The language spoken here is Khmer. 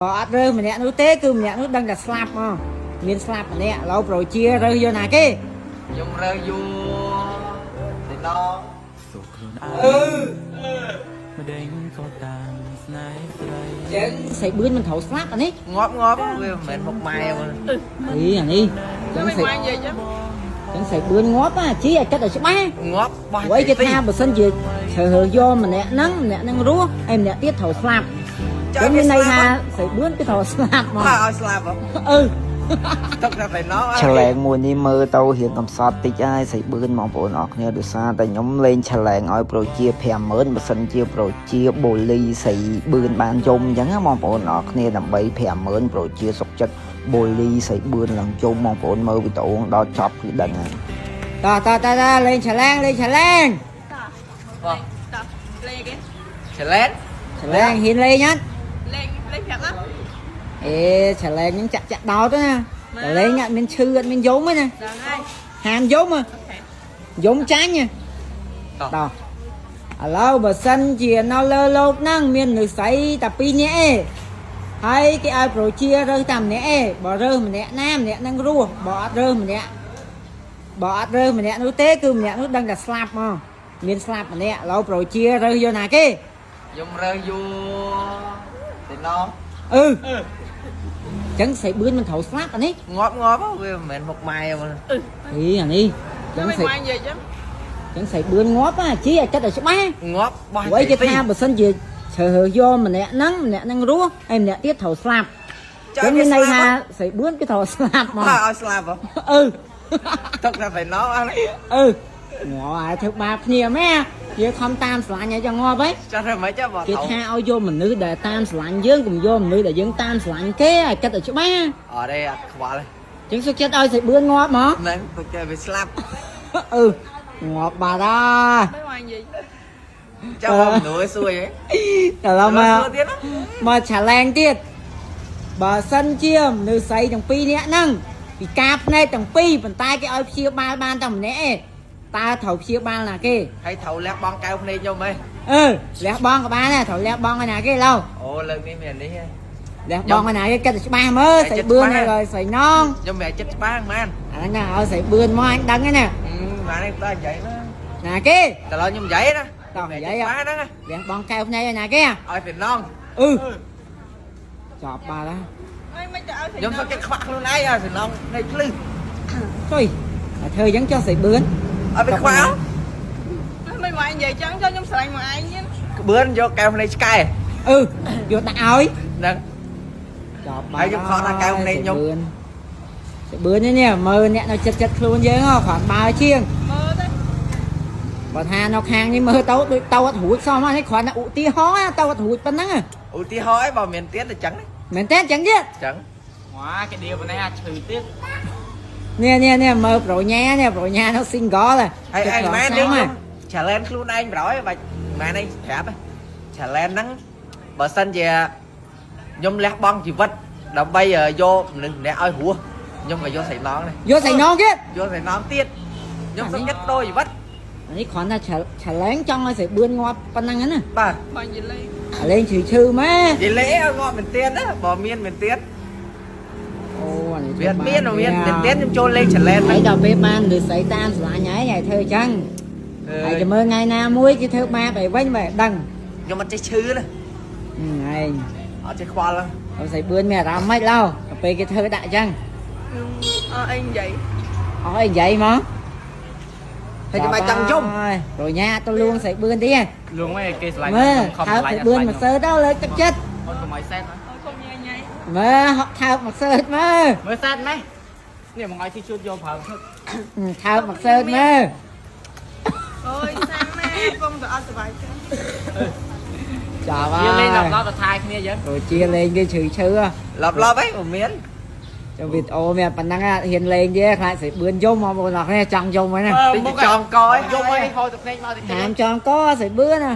បើអត់រើសម្នាក់នោះទេគឺម្នាក់នោះដឹងតែស្លាប់មកមានស្លាប់ម្នាក់ឥឡូវប្រជារើសយកណាគេ ខ្ញុំរើសយូទីណង សុខខ្លួនឯងម្ដេងក៏តាមស្នេហ៍ស្រី ចឹងស្រីបឿនមិនត្រូវស្លាប់អានេះ ងាប់ងាប់វាមិនមែនមុខម៉ែមក អីអានេះចឹងស្រី មិននិយាយចឹង ចឹងស្រីបឿនងាប់អាជីឲ្យគិតឲ្យច្បាស់ ងាប់បោះ ព្រោះអីគេថាបើសិនជាជ្រើសរើសយកម្នាក់ហ្នឹងម្នាក់ហ្នឹងរស់ហើយម្នាក់ទៀតត្រូវស្លាប់ចឹងមានន័យថាស្រីបឿនគឺត្រូវស្លាប់មក បើឲ្យស្លាប់ អឺ ទុកតែទីណង ឆលែងមួយនេះមើលទៅរៀងកំសត់តិចហើយស្រីបឿនបងប្អូនអរគ្នាដោយសារតែខ្ញុំលេងឆលែងឲ្យប្រជា50000បើសិនជាប្រជាបូលីស្រីបឿនបានយំអញ្ចឹងណាបងប្អូនអរគ្នាដើម្បី50000ប្រជាសុខចិត្តបូលីស្រីបឿនឡើងយំបងប្អូនមើលវីដេអូដល់ចប់គឺដឹងហើយ តោះតោះតោះតោះលេងឆលែងលេងឆលែង បោះ តោះលេងគេ ឆលែន ឆលែងហ៊ានលេងអត់ លេងលេងប្រាប់ណា អេឆលែងហ្នឹងចាក់ចាក់ដោតណាតែលេងអត់មានឈឺអត់មានយំទេណា ដល់ហើយ ហាមយំហ៎ អូខេ យំចាញ់ហ៎ តោះ តោះឥឡូវបើសិនជានៅលើលោកហ្នឹងមានមនុស្សស្រីតែពីរនាក់ឯងហើយគេឲ្យប្រជារើសតែម្នាក់ឯងបើរើសម្នាក់ណាម្នាក់ហ្នឹងរស់បើអត់រើសម្នាក់បើអត់រើសម្នាក់នោះទេគឺម្នាក់នោះដឹងតែស្លាប់មកមានស្លាប់ម្នាក់ឥឡូវប្រជារើសយកណាគេ ខ្ញុំរើសយូទីណង អឺអញ្ចឹងស្រីបឿនមិនត្រូវស្លាប់អានេះ ងាប់ងាប់វាមិនមែនមុខម៉ែមក អីអានេះអញ្ចឹង មិន ស្រី និយាយចឹង អញ្ចឹងស្រីបឿនងាប់អាជីឲ្យគិតឲ្យច្បាស់ ងាប់បោះ ព្រោះអីគេថាបើសិនជាជ្រើសរើសយកម្នាក់ហ្នឹងម្នាក់ហ្នឹងរស់ហើយម្នាក់ទៀតត្រូវស្លាប់ចឹងមានន័យថាស្រីបឿនគឺត្រូវស្លាប់មក បើឲ្យស្លាប់ អឺ ទុកតែទីណងអត់ អឺងាប់ហើយធ្វើបាបគ្នាម៉ែយើងខំតាមស្រឡាញ់ឲ្យចង់ងាប់ហី ចាស់តែមិនចេះបើ គេថាឲ្យយកមនុស្សដែលតាមស្រឡាញ់យើងកុំយកមនុស្សដែលយើងតាមស្រឡាញ់គេឲ្យគិតឲ្យច្បាស់ អត់ទេអត់ខ្វល់ ចឹងសុខចិត្តឲ្យស្រីបឿនងាប់មក ហ្នឹងទុកតែវាស្លាប់ អឺងាប់បាត់ហើយ មិននិយាយ ចាំមកមនុស្សសួយហ៎ តែឡូវមក សួរទៀតណា មកឆាឡែងទៀតបើសិនជាមនុស្សស្រីទាំងពីរនាក់ហ្នឹងពីការភ្នែកទាំងពីរប៉ុន្តែគេឲ្យព្យាបាលបានតែម្នាក់ឯងតើត្រូវព្យាបាលណាគេ ហើយត្រូវលះបង់កែវភ្នែកខ្ញុំហ៎ អឺលះបង់ក៏បានដែរត្រូវលះបង់ឲ្យណាគេឡូវ អូលើកនេះមាននេះហ៎ លះបង់ឲ្យណាគេគិតតែច្បាស់មើលស្រីបឿនហើយស្រីណង ខ្ញុំមិនចិត្តច្បាស់ហ្មង អាហ្នឹងណាឲ្យស្រីបឿនមកអញដឹងហើយណា ម៉ានេះតើនិយាយណា ណាគេ តើឡើយខ្ញុំនិយាយណា តោះនិយាយ ច្បាស់ហ្នឹង លះបង់កែវភ្នែកឲ្យណាគេ ឲ្យពីណង អឺចប់បាត់ហើយ មិនទៅឲ្យ ខ្ញុំសុខចិត្តខ្វាក់ខ្លួនឯងឲ្យពីណងភ្នែកភ្លឺ ចុយតែធ្វើអញ្ចឹងចុះស្រីបឿន ឲ្យវាខ្វាក់ មិនមកនិយាយចឹងចុះខ្ញុំស្រឡាញ់មកឯងទៀត ក្បឿនយកកែវភ្នែកឆ្កែ អឺយកដាក់ឲ្យ ហ្នឹង ចប់បាត់ ហើយខ្ញុំខកថាកែវភ្នែកខ្ញុំ ស្បឿននេះនេះមើលអ្នកនៅចិត្តចិត្តខ្លួនយើងហ៎គ្រាន់បើជាង មើលទៅ បើថានៅខាងនេះមើលទៅដូចទៅអត់រួចសោះមកនេះគ្រាន់តែឧទាហរណ៍ណាទៅអត់រួចប៉ុណ្ណឹងហ៎ ឧទាហរណ៍ឲ្យបើមានទៀតទៅចឹង មែនទេអញ្ចឹងទៀត ចឹង វ៉ាគេដៀប៉ុណ្ណេះអាចឈឺទៀត នេះនេះនេះមើលប្រូញ៉ានេះប្រូញ៉ានៅ single ហ៎ ហើយឯងម៉ែនេះខ្ញុំ challenge ខ្លួនឯងប្រយបាច់ម៉ែនេះប្រាប់ challenge ហ្នឹងបើសិនជាខ្ញុំលះបង់ជីវិតដើម្បីយកមនុស្សម្នាក់ឲ្យរស់ខ្ញុំក៏យកស្រីណងដែរ យកស្រីណងទៀត យកស្រីណងទៀតខ្ញុំសុខចិត្តដូរជីវិត អានេះគ្រាន់តែ challenge ចង់ឲ្យស្រីបឿនងាប់ប៉ុណ្ណឹងហ្នឹងណា បាទ មកនិយាយលេង អាលេងឈឺឈឺម៉ែ និយាយលេឲ្យងាប់មែនទៀតណាបើមានមែនទៀត អូអានេះ វាអត់មានមានមែនទៀតខ្ញុំចូលលេង challenge ហើយ ហ្នឹង ដល់ពេលបានឬស្រីតាមស្រឡាញ់ហើយហើយធ្វើអញ្ចឹងហើយចាំមើលថ្ងៃណាមួយគេធ្វើបាបឲ្យវិញបើដឹង ខ្ញុំអត់ចេះឈឺណា ឯង អត់ចេះខ្វល់ អត់ស្អីបឿនមានអារម្មណ៍ម៉េចឡូវដល់ពេលគេធ្វើដាក់អញ្ចឹង ខ្ញុំអត់អីនិយាយ អស់អីនិយាយមក ហើយចាំឲ្យចង់យំ ប្រូញ៉ាទៅលួងស្អីបឿនទៀតហ៎ លួងហ្នឹងគេស្រឡាញ់ មើល ខំ ថើប ស្រឡាញ់ ស្អីបឿនមកសើទៅលើកទឹកចិត្ត អូនកុំឲ្យសែត អូកុំញ៉ៃញ៉ៃ មើលហក់ថើបមកសើចមើល មើលសែតម៉េះនេះមកឲ្យស៊ីជូតយកប្រើ ថើបមកសើចមើល អូយសាំណាកុំទៅអត់សុបាយចិត្ត ចាប់ហើ យើងលេង យ ឡប់ឡប់ទៅថែគ្នាយើង ប្រូជាលេងគេឈឺឈឺហ៎ ឡប់ឡប់អីមិនមាន ចុះវីដេអូមានប៉ុណ្ណឹងហ៊ានលេងទេខ្លាចស្អីបឿនយំមកបងប្អូនអរគ្នាចង់យំហើយណា តិចចងកឲ្យ យំអីហូរទឹកភ្នែកមកតិច ហាមចងកស្អីបឿនណា